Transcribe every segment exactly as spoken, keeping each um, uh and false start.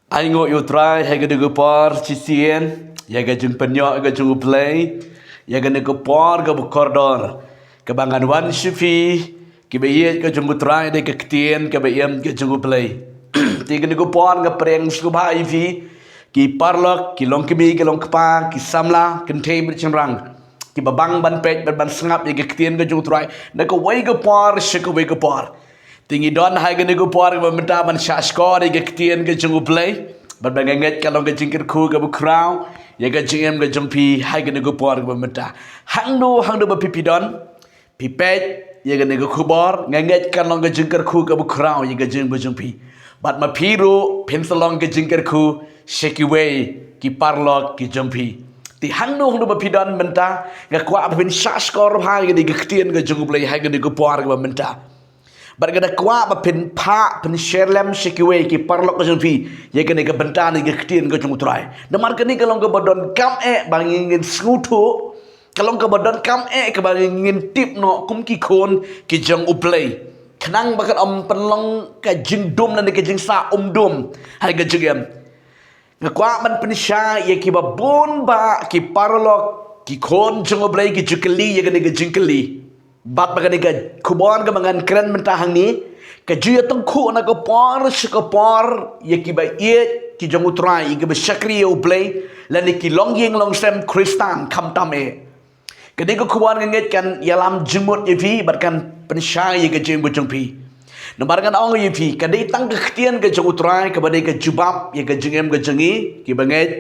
Ai nguh ïa u Trai ha kane ka por shisien ïa ka jingpynïoh ka jong u Blei ïa kane ka por kaba kordor kaba ngan wan sha phi kiba ïeit ka jong u Trai da ka ktien kaba im ka jong u Blei. Te kane ka por nga pyrshang sngewbha ïa phi ki paralok, ki longkmie, ki longkpa, ki samla, kynthei bad shynrang kiba bang ban peit bad ban sngap ïa ka ktien ka jong u Trai na kawei ka por sha kawei ka por. Te ngi don ha kane ka por kaba mynta ban shah shkor ïa ka ktien ka jong u Blei. Bad ba nga ngeit ka long ka jingkyrkhu kaba khraw ïa ka jingim ka jong phi ha kane ka por kaba mynta. Hangno hangno ba phi phi don, phi peit ïa kane ka khubor, nga ngeit ka long ka jingkyrkhu kaba khraw ïa ka jingim ka jong phi. Bad ma phi ruh phin sa long ka jingkyrkhu sha kiwei ki paralok ki jong phi. Te hangno hangno ba phi don mynta, nga kwah ba phin shah shkor bha ïa kane ka ktien ka jong u Blei ha kane ka por kaba mynta. Bad nga da kwah ba phin phah, phin share lem sha kiwei ki paralok ka jong phi ïa kane ka bynta ne ka ktien ka jong u Trai. Namar kane ka long kaba donkam eh ba ngin sngewthuh, ka long kaba donkam eh kaba ngin tip noh kum ki khun ki jong u Blei. Khnang ba kan ym pynlong ka jingdum lane ka jingsah umdum ha ka jingim. Nga kwah ban pynshai ïa kiba bun bah ki paralok, ki khun jong u Blei ki ju kylli ïa kane ka jingkylli. Bad ba kane ka khubor kaba ngan kren mynta hangne ka ju ïatyngkhuh na ka por sha ka por ïa kiba ïeit ki jong u Trai, ïa kiba shakri ïa u Blei, lane ki longïing longsem Khristan khamtam eh. Kane ka khubor nga ngeit kan ïalam jingmut ïa phi bad kan pynshai ïa ka jingim ka jong phi. Namar ngan ong ïa phi, ka dei tang ka ktien ka jong u Trai kaba dei ka jubab ïa ka jingim ka jong ngi kiba ngeit.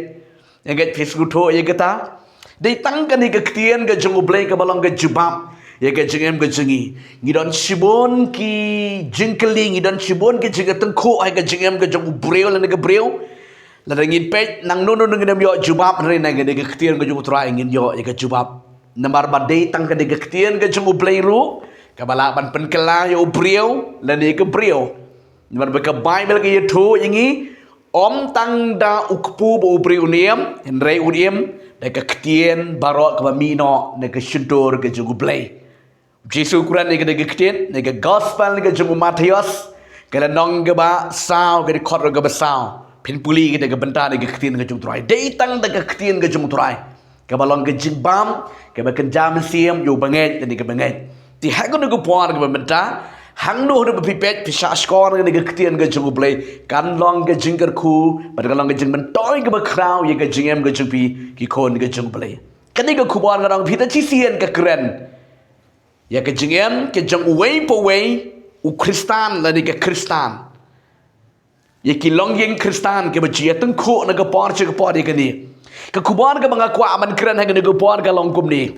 Nga ngeit phi sngewthuh ïa kata. Dei tang kane ka ktien ka jong u Blei kaba long ka jubab ïa ka jingim ka jong ngi. Ngi don shibun ki jingkylli, ngi don shibun ki jingïatyngkhuh ha ka jingim ka jong u briew lane ka briew. Lada ngin peit nangno nangno ngin ym ïoh jubab, hynrei na kane ka ktien ka jong u Trai ngin ïoh ïa ka jubab. Namar ba dei tang kane ka ktien ka jong u Blei ruh kaba lah ban pynkylla ïa u briew lane ïa ka briew. Namar ba ka Baibl ka ïathuh ïa ngi, ym tang da u kpu ba u briew un im, hynrei un im da ka ktien baroh kaba mih noh na ka shyntur ka jong u Blei. U Jisu u kren ïa kane ka ktien na ka gospel ka jong u Mathaios, ka lynnong kaba saw, ka dkhot ruh kaba saw. Phin pule ïa kane ka bynta na ka ktien ka jong u Trai. Dei tang da ka ktien ka jong u Trai kaba long ka jingbam, kaba kynja mynsiem ïa u bangeit lane ka bangeit. Te ha kane ka por kaba mynta, hangno hangno ba phi peit phi shah shkor ïa kane ka ktien ka jong u Blei, kan long ka jingkyrkhu bad kan long ka jingmyntoi kaba khraw ïa ka jingim ka jong phi ki khun ka jong u Blei. Kane ka khubor nga ong phi, ta shisien ka kren ïa ka jingim ka jong uwei pa uwei u Khristan lane ka Khristan, ïa ki longïing Khristan kiba ju ïatyngkhuh na ka por sha ka por ïa kane. Ka khubor kaba nga kwah ban kren ha kane ka por ka long kumne.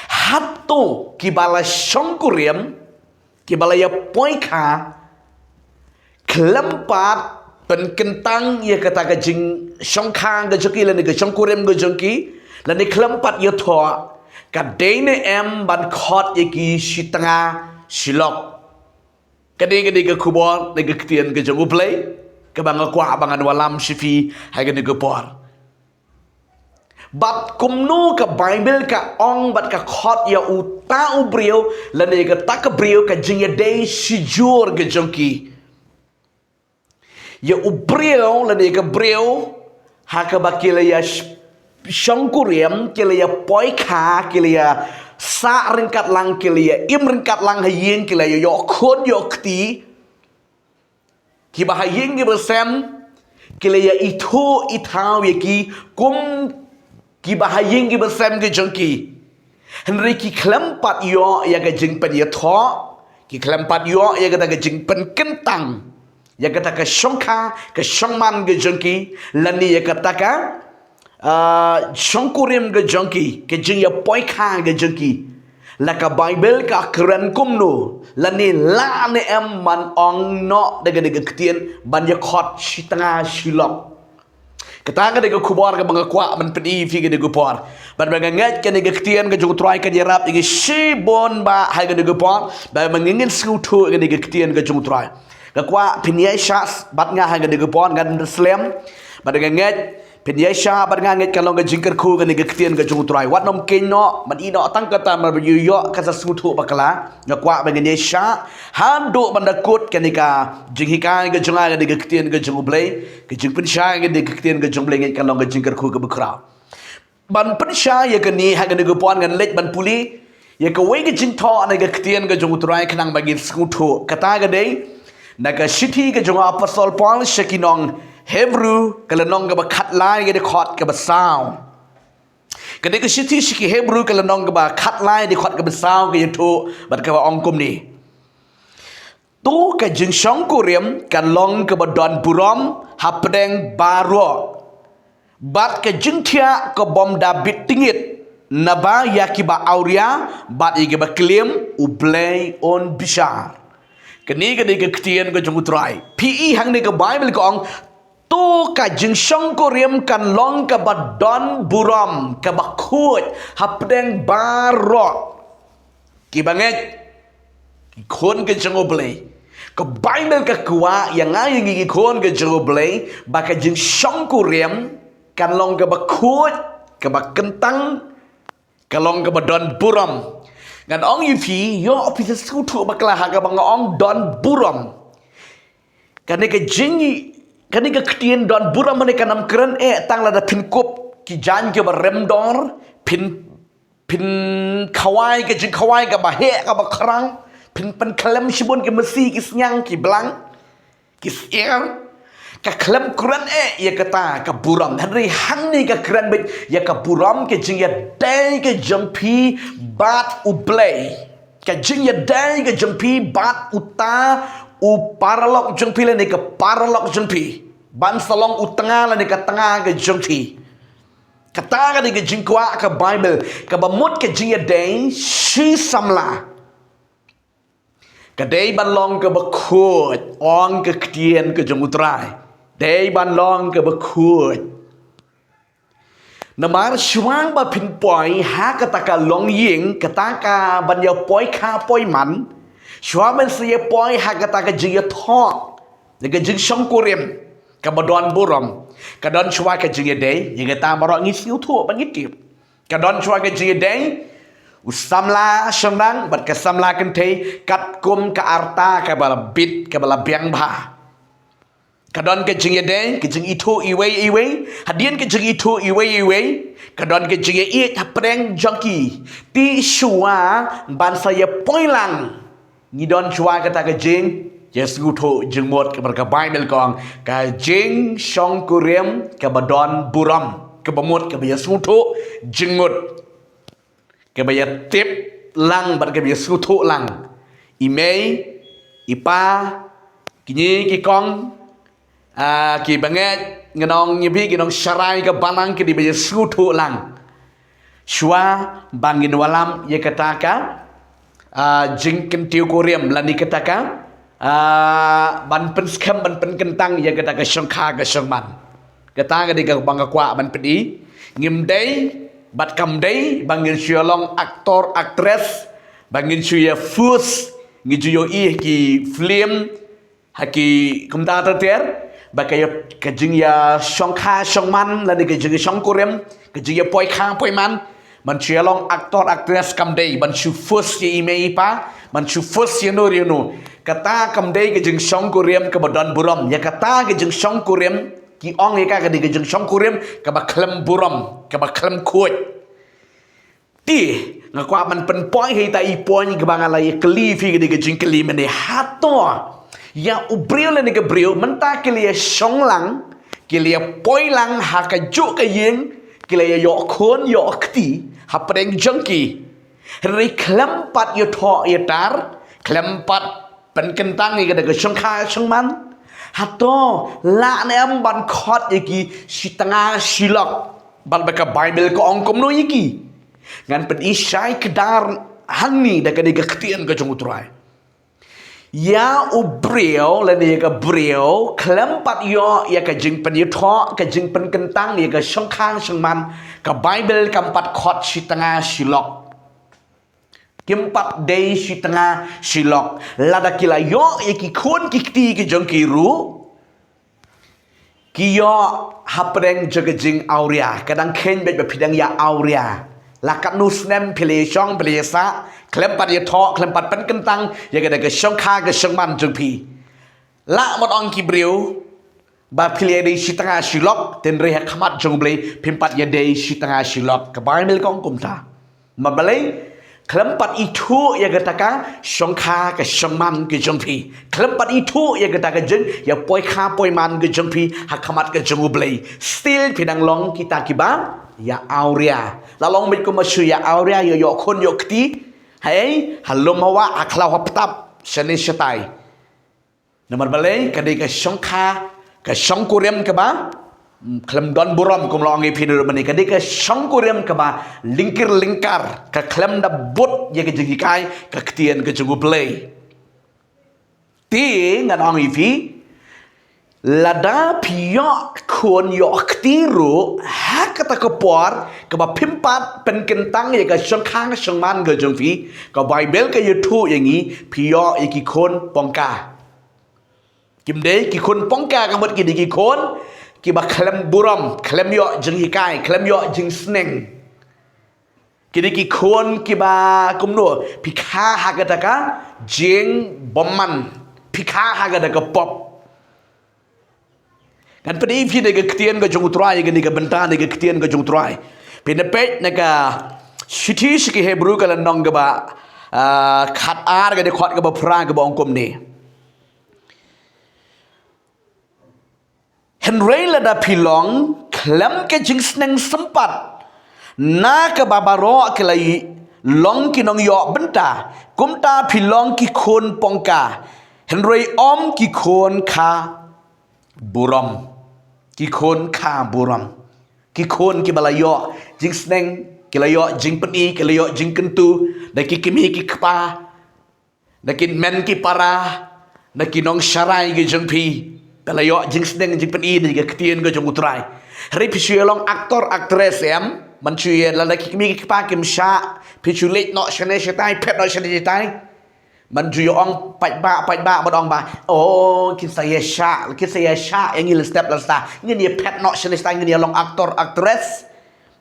Hato kiba la shongkurim, kiba la ïapoikha, khlem pat pynkyntang ïa kata ka jingshongkha ka jong ki lane ka shongkurim ka jong ki, lane khlem pat ïathoh, ka dei ne em ban khot ïa ki shi tnga shi lok? Ka dei, ka dei ka khubor na ka ktien ka jong u Blei kaba nga kwah ba ngan wallam sha phi ha kane ka por. Bad kumno ka Baibl ka ong bad ka khot ïa uta u briew lane ïa kata ka briew, ka jingïadei shijur ka jong ki. Ïa u briew lane ïa ka briew ha kaba ki la ïa sh-, shongkurim, ki la ïapoikha, ki la ïasah ryngkat lang, ki la ïaim ryngkat lang ha ïing, ki la ïa ïoh khun ïoh kti. Kiba ha ïing kiba sem ki la ïa ithuh ithaw ïa ki kum kiba ha ïing kiba sem ki jong ki. Hynrei ki khlem pat ïoh ïa ka jingpynïathoh, ki khlem pat ïoh ïa kata ka jingpynkyntang ïa kata ka shongkha ka shongman ki jong ki, lane ïa kata ka ah, shongkurim ka jong ki, ka jingïapoikha ka jong ki. La ka Baibl ka kren kumno, lane lah ne em ban ong noh da kane ka ktien ban ïakhot shi tnga shi lok? Kata ka dei ka khubor kaba nga kwah ban pyni ïa phi kane ka por. Bad ba nga ngeit kane ka ktien ka jong u Trai kan ïarap ïa ngi shibun bah ha kane ka por, ba ma ngin sngewthuh ïa kane ka ktien ka jong u Trai. Nga kwah phin ïai shah bad nga ha kane ka por, ngan slem. Bad nga ngeit Phin ïaishah bad nga ngeit kan long ka jingkyrkhu kane ka ktien ka jong U Trai. Wat nym kynnoh, man ïehnoh tang kata, namar ba ïoh ka jingsngewthuh bakla. Nga kwah ba ngin ïaishah haduh ban da kut kane ka jinghikai ka jong nga kane ka ktien ka jong U Blei. Ka jingpynshai kane ka ktien ka jong U Blei ngeit kan long ka jingkyrkhu kaba khraw. Ban pynshai ïa kane ha kane ka por ngan leit ban pule ïa kawei ka jingthoh na ka ktien ka jong U Trai khnang ba ngin sngewthuh. Kata ka dei na ka shithi ka jong u Apostol Paul sha ki nong Hebru, ka lynnong kaba khatlai, ka dkhot kaba saw. Ka dei ka shithi sha ki Hebru, ka lynnong kaba khatlai, dkhot kaba saw, ka ïathuh bad kaba ong kumne: To ka jingshongkurim kan long kaba don burom hapdeng baroh, bad ka jingthiah ka bym da bit tngit, naba ïa kiba awria bad ïa kiba klim U Blei un bishar. Kane ka dei ka ktien ka jong U Trai. Phi i hangne ka Baibl ka ong, to ka jingshongkurim kan long kaba don burom, kaba khuid hapdeng baroh. Kiba ngeit, ki khun ka jong U Blei. Ka Baibl ka kwah ïa nga ïa ngi ki khun ka jong U Blei ba ka jingshongkurim kan long kaba khuid, kaba kyntang, ka long kaba don burom. Ngan ong ïa phi, ïoh phi sa sngewthuh bakla ha kaba nga ong don burom. Kane ka jing, kane ka ktien don burom ne kan ym kren eh tang lada phin kup ki jaiñ kiba rem dor, phin, phin khawai ka jingkhawai kaba heh kaba khrang, phin pynkhlem shibun ki masi, ki sniang, ki blang, ki syiar. Ka khlem kren eh ïa kata ka burom. Hynrei hangne ka kren beit ïa ka burom, ka jingïadei ka jong phi bad U Blei. Ka jingïadei ka jong phi bad uta u paralok jong phi lane ka paralok jong phi. Ban sa long u tnga lane ka tnga ka jong phi. Kata ka dei ka jingkwah ka Baibl, kaba mut ka jingïadei shi samla. Ka dei ban long kaba khuid, ong ka ktien ka jong U Trai. Dei ban long kaba khuid. Namar shuwa ba phin poi ha kata ka longïing, kata ka ban ïa poi kha poi man, shuwa ban sa ïa poi ha kata ka jingïathoh, ka jingshongkurim kaba don burom, ka don shuwa ka jingïadei, ïa kata baroh ngi sngewthuh ba ngi tip. Ka don shuwa ka jingïadei u samla shynrang bad ka samla kynthei katkum ka rta kaba la bit, kaba la biang bha. Ka don ka jingïadei, ka jingithuh iwei iwei. Hadien ka jingithuh iwei iwei, ka don ka jingïaieit hapdeng jong ki. Te shuwa ban sa ïa poi lang, ngi don shuwa kata ka jingïasngewthuh jingmut, kaba ka Baibl ka ong, ka jingshongkurim kaba don burom, kaba mut kaba ïasngewthuh jingmut, kaba ïatip lang bad kaba ïasngewthuh lang. I mei, i pa, kine ki kong, ah, ki bangeit, ngan ong ïa phi, ki nongsharai ka balang, ki dei ba ïasngewthuh lang. Shuwa ba ngin wallam ïa kata ka, ah, jingkyntiew kurim lane kata ka, ah, ban pynskhem, ban pynkyntang ïa kata ka shongkha ka shongman. Kata ka dei kaba nga kwah ban pyni. Ngim dei bad kam dei ba ngin shu ïa long aktor, aktris, ba ngin shu ïa force, ngin shu ïohi ki film, ha ki kumta ter ter, ba ka ïa, ka jingïashongkha shongman lane ka jingïashongkurim, ka jingïapoi kha poi man, ban shu ïa long aktor, aktris kam dei ban shu force ïa i mei i pa, ban shu force ïa no ïa no. Kata kam dei ka jingshongkurim kaba don burom. Ïa kata ka jingshongkurim, ki ong ïa ka ka dei ka jingshongkurim kaba khlem burom, kaba khlem khuid. Te nga kwah ban pynpoi ha ita i point kaba nga la ïa kylli phi, ka dei ka jingkylli mynne, hato ïa u briew lane ka briew mynta ki la ïa shong lang, ki la ïa poi lang ha kajuh ka ïing, ki la ïa ïoh khun ïoh kti hapdeng jong ki, hynrei khlem pat ïathoh ïatar, khlem pat pynkyntang ïa kata ka shongkha shongman, hato lah ne em ban khot ïa ki shi tnga shi lok? Bad ba ka Baibl ka ong kumno ïa ki? Ngan pyni shai kdar hangne da kane ka ktien ka jong U Trai. Ïa u briew lane ïa ka briew khlem pat ïoh ïa ka jingpynïathoh, ka jingpynkyntang ïa ka shongkha shongman, ka Baibl kam pat khot shi tnga shi lok. Kim pat dei shi tnga shi lok. Lada ki la ïoh ïa ki khun ki kti ki jong ki ruh, Ïoh hapdeng jong ka jingawria, ka dang kheiñ beit ba phi dang ïa awria. La katno snem phi la ïa shong, phi la ïa sah, khlem pat ïathoh, khlem pat pynkyntang ïa kata ka shongkha ka shongman jong phi. Lah ban ong ki briew ba phi la ïadei shi tnga shi lok, hynrei ha khmat jong U Blei phim pat ïadei shi tnga shi lok. Ka Baibl ka ong kumta. Namar balei? Khlem pat ithuh ïa kata ka shongkha ka shongman ka jong phi. Khlem pat ithuh ïa kata ka jingïapoikha poiman ka jong phi ha khmat ka jong U Blei. Still phi dang long kita kiba ïa awria. La long beit kumba shu ïa awria, ïoh, ïoh khun ïoh kti. Hei, ha lum ha wah, ha khlaw ha btap, shane shatai. Namar balei? Ka dei ka shongkha, ka shongkurim kaba, mm, khlem don burom, kum la ong ïa phi naduh mynne, ka dei ka shongkurim kaba lyngkir lyngkar, ka khlem da bud ïa ka jinghikai ka ktien ka jong U Blei. Te ngan ong ïa phi, lada phi ïoh khun ïoh kti ruh ha kata ka por kaba phim pat pynkyntang ïa ka shongkha shongman ka jong phi, ka Baibl ka ïathuh ïa ngi, phi ïoh ïa ki khun pongka. Kim dei ki khun pongka, ka mut ki dei ki khun kiba khlem burom, khlem ïoh jinghikai, khlem ïoh jingsneng. Ki dei ki khun kiba kumno, phi kha ha kata ka jingbymman, phi kha ha kata ka pop. Ngan pyni ïa phi na ka ktien ka jong U Trai, kane ka bynta na ka ktien ka jong U Trai. Phin ïa peit na ka shithi sha ki Hebru ka lynnong kaba, ah, khatar, ka dkhot kaba phra, kaba ong kumne. Hynrei lada phi long khlem ka jingsneng sympat, na kaba baroh ki la long ki nongïoh bynta, kumta phi long ki khun pongka, hynrei ym ki khun kha burom. Ki khun kha burom. Ki khun kiba la ïoh jingsneng, ki la ïoh jingpyni, ki la ïoh jingkyntu da ki kmie ki kpa, da ki hynmen ki para, da ki nongsharai ki jong phi. Phi la ïoh jingsneng jingpyni da ka ktien ka jong U Trai. Hynrei phi shu ïa long actor actress em, man shu ïa, lada ki kmie ki kpa kim shah, phi shu leit noh shane shatai, phet noh shane shatai. Man shu ïa ong paidbah, paidbah ban ong ba, oh, kin sa ïa shah, kin sa ïa shah ïa ngi la step la step. Ngin ïa phet noh shane shatai, ngin ïa long actor actress.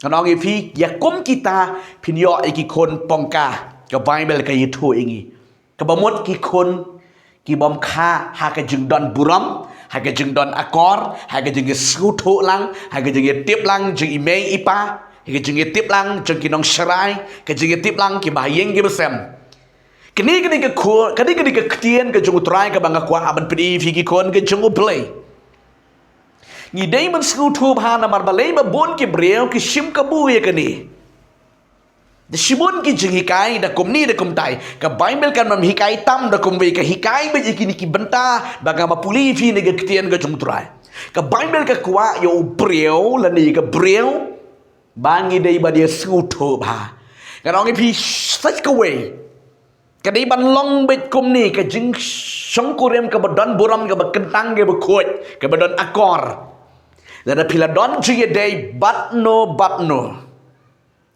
Ngan ong ïa phi, ïa kum kita phin ïoh ïa ki khun pongka. Ka Baibl ka ïathuh ïa ngi. Kaba mut ki khun ki bym kha ha ka jingdon burom, ha ka jingdon akor, ha ka jingïasngewthuh lang, ha ka jingïatip lang jong i mei i pa, ha ka jingïatip lang jong ki nongsharai, ka jingïatip lang kiba ha ïing kiba sem. Kane, kane ka khun, kane, kane ka ktien ka jong U Trai kaba nga kwah ban pyni ïa phi, ki khun ka jong U Blei. Ngi dei ban sngewthuh bha, namar balei ba bun ki briew ki shim kabu ïa kane. Da shibun ki jinghikai da kumne da kumtai. Ka Baibl kan ym hikai tam da kumwei, ka hikai beit ïa kine ki bynta ba nga ba pule ïa phi na ka ktien ka jong U Trai. Ka Baibl ka kwah ïa u briew lane ïa ka briew ba ngi dei ban ïa sngewthuh bha. Ngan ong ïa phi sa kawei. Ka dei ban long beit kumne, ka jingshongkurim kaba don burom, kaba kyntang, kaba khuid, kaba don akor. Lada phi la don jingïadei bad no bad no,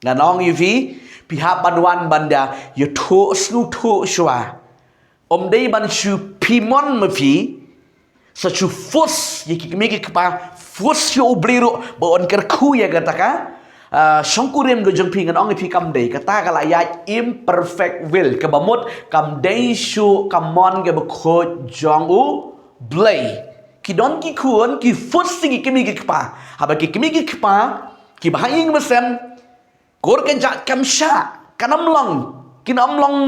ngan ong ïa phi, phi hap ban wan ban da ïathuh sngewthuh shuwa. Ym dei ban shu phi mon ma phi, sa shu force ïa ki kmie ki kpa, force ïa u Blei ruh ba un kyrkhu ïa kata ka, ah, shongkurim ka jong phi. Ngan ong ïa phi, kam dei, kata ka la ïaid imperfect will, kaba mut kam dei shuh ka mon kaba khuid jong u Blei. Ki don ki khun ki force ïa ki kmie ki kpa, haba ki kmie ki kpa kiba ha ïing ba sem, kur ka jait kam shah, kan ym long, kin ym long,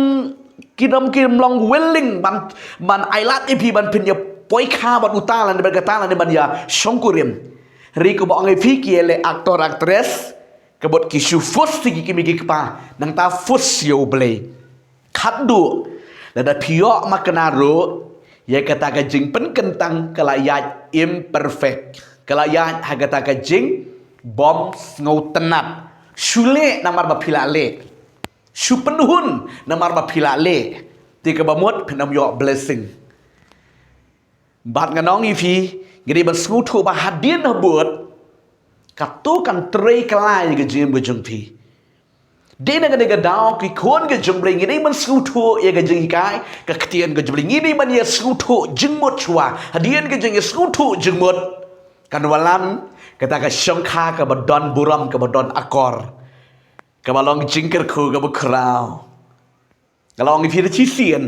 kin ym, kin ym long willing ban, ban ailad ïa phi ban pynïapoikha bad uta lane bad kata lane ban ïa shongkurim. Hynrei kumba ong ïa phi, ki ïaleh actor actress, ka mut ki shu force ïa ki kmie ki kpa, nangta force ïa u Blei. Khatduh, lada phi ïoh makna ruh, ïa kata ka jingpynkyntang ka la ïaid imperfect. Ka la ïaid ha kata ka jingbym sngewtynnat. Shu leh namar ba phi la leh. Shu pynhun namar ba phi la leh. Te kaba mut phin ym ïoh blessing. Bad ngan ong ïa phi, ngi dei ban sngewthuh ba hadien habud, kato kan trei kylla ïa ka jingim ka jong phi. Dei na kane ka daw, ki khun ka jong U Blei, ngi dei ban sngewthuh ïa ka jinghikai ka ktien ka jong U Blei, ngi dei ban ïa sngewthuh jingmut shuwa. Hadien ka jingïasngewthuh jingmut, Kan wallam kata ka shongkha kaba don burom, kaba don akor, kaba long jingkyrkhu kaba khraw. Nga la ong ïa phi da shisien,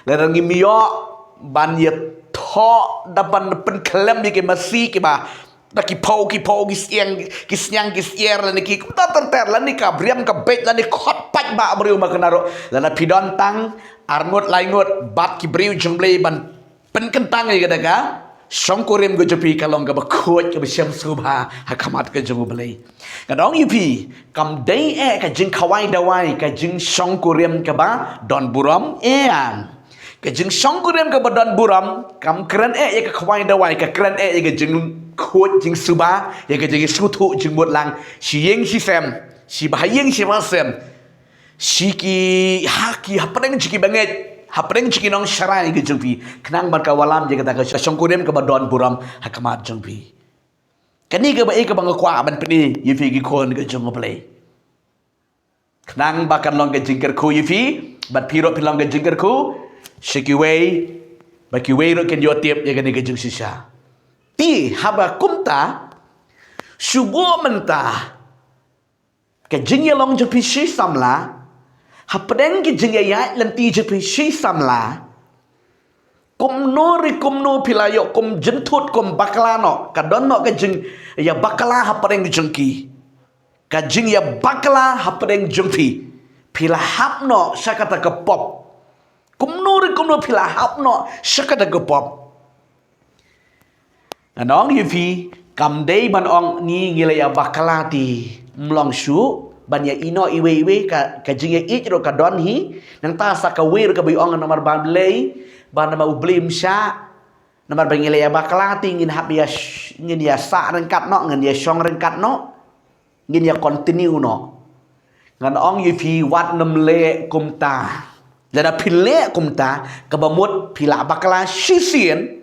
lada ngim ïoh ban ïathoh da ban pynkhlem ïa ki masi kiba da ki phew ki phew ki sniang ki sniang ki syiar lane ki kumta ter ter lane ka briam ka beit lane khot paidbah briew ma kane ruh, lada phi don tang ar ngut lai ngut bad ki briew jong Blei ban pynkyntang ïa kata ka shongkurim ka jong phi, ka long kaba khuid kaba shem sngewbha ha khmat ka jong U Blei. Nga ong ïa phi, kam dei eh ka jingkhawai dawai ka jingshongkurim kaba don burom eh. Ka jingshongkurim kaba don burom kam kren eh ïa ka khawai dawai, ka kren eh ïa ka jingkhuid jingsngewbha, ïa ka jingsngewthuh jingmut lang shi ïing shi sem, shi bahaïing shi bahasem, shi ki ha ki hapdeng jong ki bangeit, hapdeng jong ki nongsharai ka jong phi, khnang ban ka wallam ïa kata ka shongkurim kaba don burom ha khmat jong phi. Kane kaba eh kaba nga kwah ban pyni ïa phi ki khun ka jong U Blei, khnang ba kan long ka jingkyrkhu ïa phi bad phi ruh phin long ka jingkyrkhu sha kiwei, ba kiwei ruh kin ïoh tip ïa kane ka jingshisha. Te haba kumta, shu buh mynta ka jingïalong jong phi shi samla, hapdeng ka jingïaid lynti jong phi shi samla, kumno re kumno phi la ïoh kum jynthut kum bakla noh, ka don noh ka jingïabakla hapdeng jong ki. Ka jingïabakla hapdeng jong phi, phi la hap noh sha kata ka pop. Kumno re kumno phi la hap noh sha kata ka pop. Nga ong ïa phi, kam dei ban ong ngi ngi la ïabakla te, mlong shuh ban ïa ïehnoh iwei iwei, ka ka jingïaid ruh ka don hi. Nangta sa kawei ruh kaba ong namar ba Blei, ba namar U Blei um shah, namar ba ngi la ïabakla te ngin hap ïa sh- ngin ïasah ryngkat noh, ngin ïashong ryngkat noh, ngin ïa continue noh. Ngan ong ïa phi, wat nym leh kumta. Lada phi leh kumta, kaba mut phi la bakla shisien,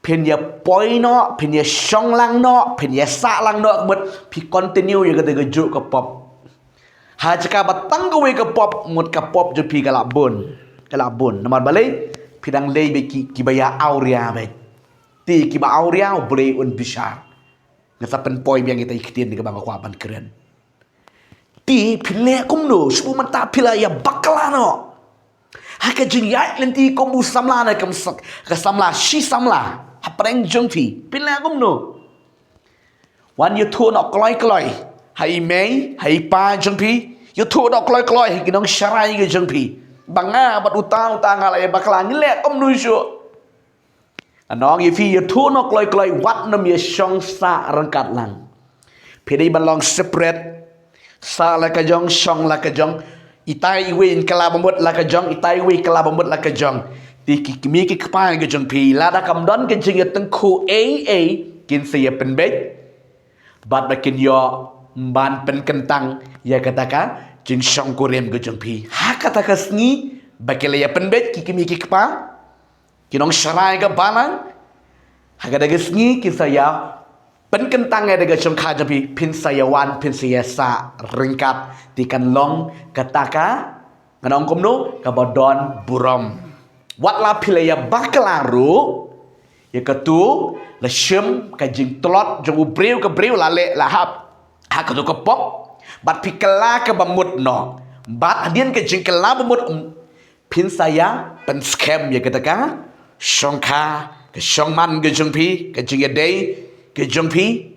phin ïa poi noh, phin ïa shong lang noh, phin ïa sah lang noh, mut phi continue ïa kata ka juh ka pop. Ha jaka ba tang kawei ka pop, mut ka pop jong phi ka la bun, ka la bun. Namar balei? Phi dang leh bad ki kiba ïa awria bad. Te kiba awria U Blei un bishar. Nga sa pynpoi biang ïa ita i ktien kaba nga kwah ban kren. Te phi leh kumno, shu buh mynta phi la ïabakla noh. Ha ka jingïaid lynti kum u samla ne kum sa- ka samla, shi samla hapdeng jong phi, phi leh kumno? Wan ïathuh noh kloi kloi ha i mei ha i pa jong phi, ïathuh noh kloi kloi ha ki nongsharai ka jong phi, ba nga bad uta uta nga la ïabakla, ngi leh kumno shuh. Ngan ong ïa phi, ïathuh noh kloi kloi, wat nym ïashong sah ryngkat lang. Phi dei ban long separate. Sah la ka jong, shong la ka jong. Itai iwei in kylla ba mut la ka jong, itai iwei kylla ba mut la ka jong. Te ki kmie ki kpa ka jong phi, lada kam don ka jingïatyngkhuh ei ei, kin sa ïa pynbeit. Bad ba kin ïoh ban pynkyntang ïa kata ka jingshongkurim ka jong phi. Ha kata ka sngi ba ki la ïa pynbeit ki kmie ki kpa, ki nongsharai ka balang, ha kata ka sngi kin sa ïa pynkyntang ïa kata ka shongkha jong phi, phin sa ïa wan, phin sa ïa sah ryngkat, te kan long kata ka, ngan ong kumno, kaba don burom. Wat la phi la ïabakla ruh, ïa katu la shim ka jingtlot jong u briew, ka briew la leh la hap ha katu ka pop, bad phi kylla kaba mut noh. Bad hadien ka jingkylla ba mut, um, phin sa ïa pynskhem ïa kata ka shongkha, ka shongman ka jong phi, ka jingïadei ka jong phi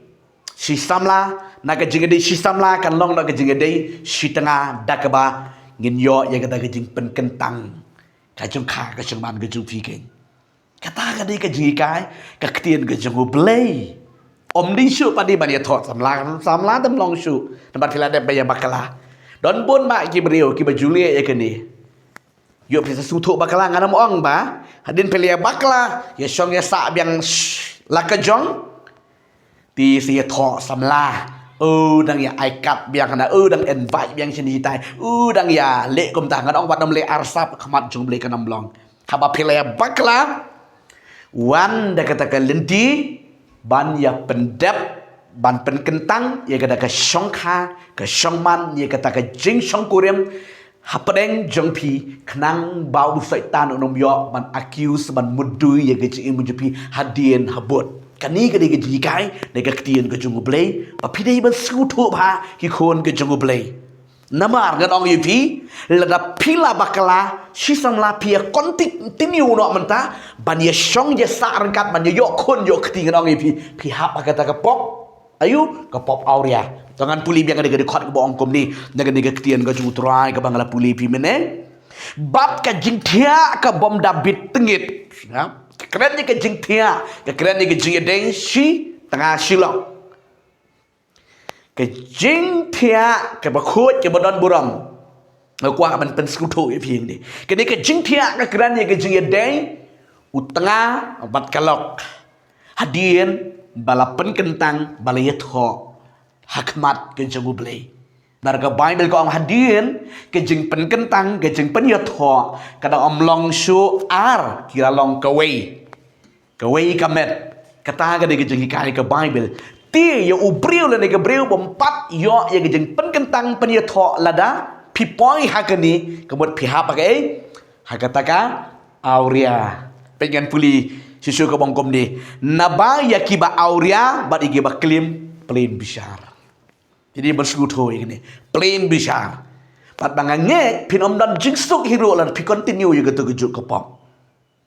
shi samla, na ka jingïadei shi samla kan long na ka jingïadei shi tnga, da kaba ngin ïoh ïa kata ka jingpynkyntang ka shongkha, ka shongman ka jong phi keiñ. Kata ka dei ka jinghikai ka ktien ka jong U Blei. Ym dei shuh pat dei ban ïathoh samla, samla te ym long shuh. Namar phi la dep ban ïabakla. Don bun ma ki briew kiba ju leh ïa kane. Ïoh phi sa sngewthuh bakla, ngan ym ong ba hadien phi la ïabakla, ïashong ïasah biang, shh, la ka jong. Te sa ïathoh samla. U dang ïa ai kat biang na, u dang invite biang shane shatai. U dang ïa leh kumta, ngan ong wat nym leh arsap, khmat jong U Blei kan ym long. Haba phi la ïabakla, wan da kata ka lynti ban ïa pyndep, ban pynkyntang ïa kata ka shongkha, ka shongman, ïa kata ka jingshongkurim, hapdeng jong phi, khnang ba u Soitan un ym ïoh ban accuse, ban mudui ïa ka jingim jong phi hadien habud. Kane ka dei ka jinghikai na ka ktien ka jong U Blei, ba phi dei ban sngewthuh bha, ki khun ka jong U Blei. Namar ngan ong ïa phi, lada phi la bakla, shisien la phi ïa continue noh mynta ban ïa shong ïa sah ryngkat, ban ïa ïoh khun ïoh kti, ngan ong ïa phi, phi hap ha kata ka pop. Aïu, ka pop awria. To ngan pule biang ka dei ka dkhot kaba ong kumne na kane ka ktien ka jong U Trai kaba nga la pule ïa phi mynne. Bad ka jingthiah ka bym da bit tngit. Ha? Ka kren ïa ka jingthiah, ka kren ïa ka jingïadei shi tnga shi lok. Ka jingthiah kaba khuid kaba don burom. Nga kwah ban pynsngewthuh ïa phi hangne. Kane ka jingthiah ka kren ïa ka jingïadei u tnga bad ka lok. Hadien ba la pynkyntang, ba la ïathoh ha khmat ka jong U Blei. Namar ka Baibl ka ong hadien ka jingpynkyntang, ka jingpynïathoh ka dang ym long shuh ar, ki la long kawei. Kawei ka met. Kata ka dei ka jinghikai ka Baibl. Te ïa u briew lane ka briew bym pat ïoh ïa ka jingpynkyntang pynïathoh lada phi poi ha kane, ka mut phi hap ha kaei? Ha kata ka awria. Peit ngan pule shisha kaba ong kumne. Naba ïa kiba awria bad ïa kiba klim, plain bishar. Te dei ban sngewthuh ïa kane. Plain bishar. Bad ba nga ngeit phin ym don jingsuk hi ruh lada phi continue ïa kato ka juk ka pop.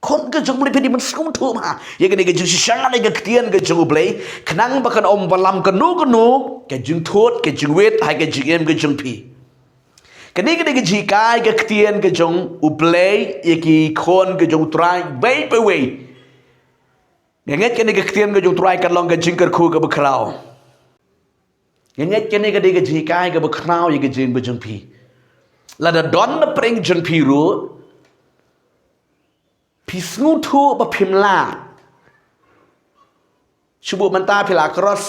Khun ka jong U Blei, phi dei ban sngewthuh bha ïa kane ka jingshisha na ka ktien ka jong U Blei, khnang ba kan ym wallam kano kano ka jingthut, ka jingwit ha ka jingim ka jong phi. Kane ka dei ka jinghikai ka ktien ka jong U Blei ïa ki khun ka jong U Trai iwei pa iwei. Nga ngeit kane ka ktien ka jong U Trai kan long ka jingkyrkhu kaba khraw. Nga ngeit kane ka dei ka jinghikai kaba khraw ïa ka jingim ka jong phi. Lada don na pdeng jong phi ruh, phi sngewthuh ba phim lah. Shu buh mynta phi la cross,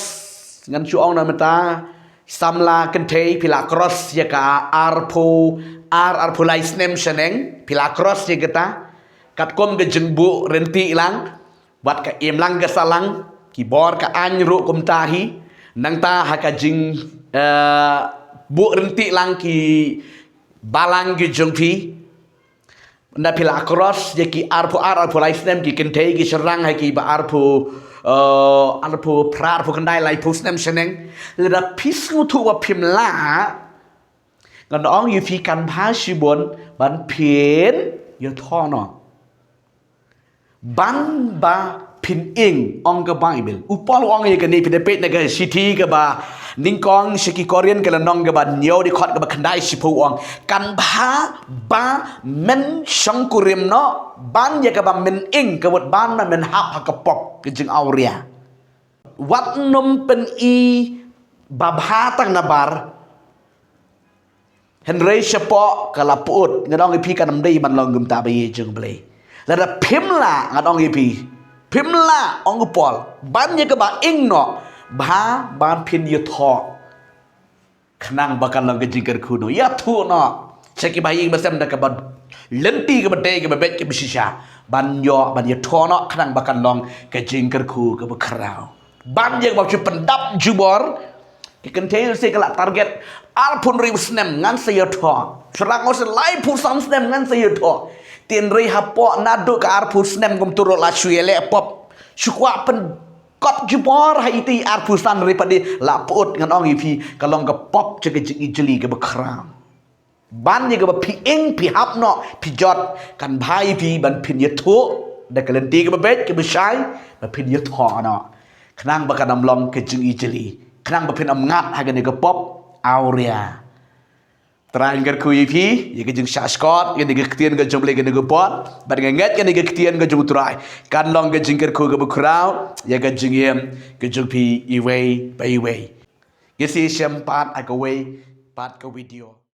ngan shu ong na mynta, samla kynthei phi la cross ïa ka arphew ar, arphew lai snem shaneng, phi la cross ïa kata. Katkum ka jingbuh ryntih lang, wat ka im lang ka sah lang, ki bor ka aiñ ruh kumta hi, nangta ha ka jing, eh, buh ryntih lang ki balang ki jong phi. Nda phi la cross ïa ki arphew ar, arphew lai snem ki kynthei ki shynrang ha kiba arphew, eh, arphew phra, arphew khyndai, laiphew snem shaneng. Lada phi sngewthuh ba phim lah, ngan ong ïa phi kan bha shibun ban phin ïathoh noh. Ban ba phin ing, ong ka Baibl. U Paul u ong ïa kane, phi da peit na ka shithi kaba nyngkong sha ki Korinth ka lynnong kaba hynñiew, dkhot kaba khyndai, shiphew, u ong, kan bha ba men shongkurim noh ban ïa kaba men ing, ka mut ban ba men hap ha ka pop, ka jingawria. Wat nym pyni ba bha tang nabar, hynrei shapoh ka la pyut. Ngan ong ïa phi, kan ym dei ban long kumta ba ïeit jong U Blei. Lada phim lah, ngan ong ïa phi, phim lah, ong u Paul, ban ïa kaba ing noh, bha ban phin ïathoh. Khnang ba kan long ka jingkyrkhu noh, ïathuh noh sha kiba ha ïing ha sem da kaba lynti kaba dei, kaba beit, kaba shisha, ban ïoh, ban ïathoh noh, khnang ba kan long ka jingkyrkhu kaba khraw. Ban ïa kaba shu pyndap jubor. Ki kynthei lehse ka la target arphew hynriew snem ngan sa ïathoh. Shynrang lehse laiphew san snem ngan sa ïathoh. Hynrei hapoh naduh ka arphew snem kumta ruh la shu ïaleh pop. Shu kwah pyn kot jubor ha iti arphew san, hynrei pat de la pyut. Ngan ong ïa phi, ka long ka pop jong ka jingijli kaba khraw. Ban ïa kaba phi ing, phi hap noh, phi jot, kan bha ïa phi ban phin ïathuh da ka lynti kaba beit, kaba shai, ba phin ïathoh noh. Khnang ba kan ym long ka jingijli, khnang ba phin ym ngat ha kane ka pop awria. Trai un kyrkhu ïa phi ïa ka jingshah shkor ïa kane ka ktien ka jong U Blei kane ka por. Bad nga ngeit kane ka ktien ka jong U Trai kan long ka jingkyrkhu kaba khraw ïa ka jingim ka jong phi iwei pa iwei. Ngin sa ïashem pat ha kawei pat ka video.